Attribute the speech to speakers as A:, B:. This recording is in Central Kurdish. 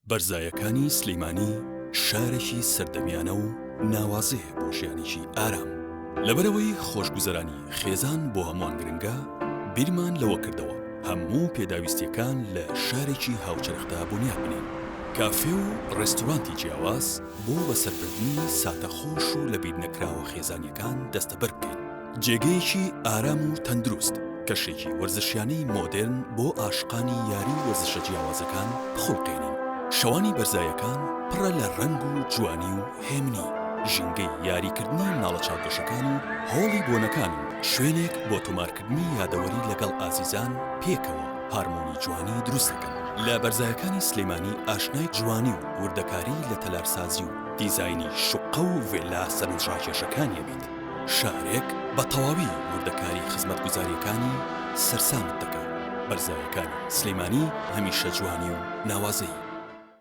A: بەرزایەکانی سلیمانی شارێکی سەردەمیانە و ناوازەیە بۆ ژیانێکی ئارام. لەبەرئەوەی خۆشگوزەرانی خێزان بۆ هەمووان گرنگە، بیرمان لەوە کردەوە هەموو پێداویستییەکان لە شارێکی هاوچەرخدا بونیاد بنێین. کافێ و ڕێستورانتی جیاواز بۆ بەسەربردنی ساتە خۆش و لەبیرنەکراوە خێزانییەکان دەستەبەر بکەین. جێگەیەکی ئارام و تەندروست، کەشێکی وەرزشیانەی مۆدێرن بۆ ئاشقانی یاری و وەرزشە جیاوازەکان بخوڵقێنین. شەوانی بەرزایەکان پڕە لە ڕەنگ و جوانی و هێمنی، ژینگەی یاریکردنی مناڵە چاوگەشەکان و هۆڵی بۆنەکان و شوێنێک بۆ تۆمارکردنی یادەوەری لەگەڵ ئازیزان پێکەوە هارمۆنی جوانی دروست دەکەن. لە بەرزایەکانی سلێمانی ئاشنای جوانی و وردەکاری لە تەلارسازی و دیزاینی شوققە و ڤێلا سەرنجڕاکێشەکانی ئەبیت. شارێک بە تەواوی وردەکاری خزمەتگوزارییەکانی سەرسامت دەکات. بەرزایەکانی سلێمانی هەمیشە جوانی و ناوازەیی.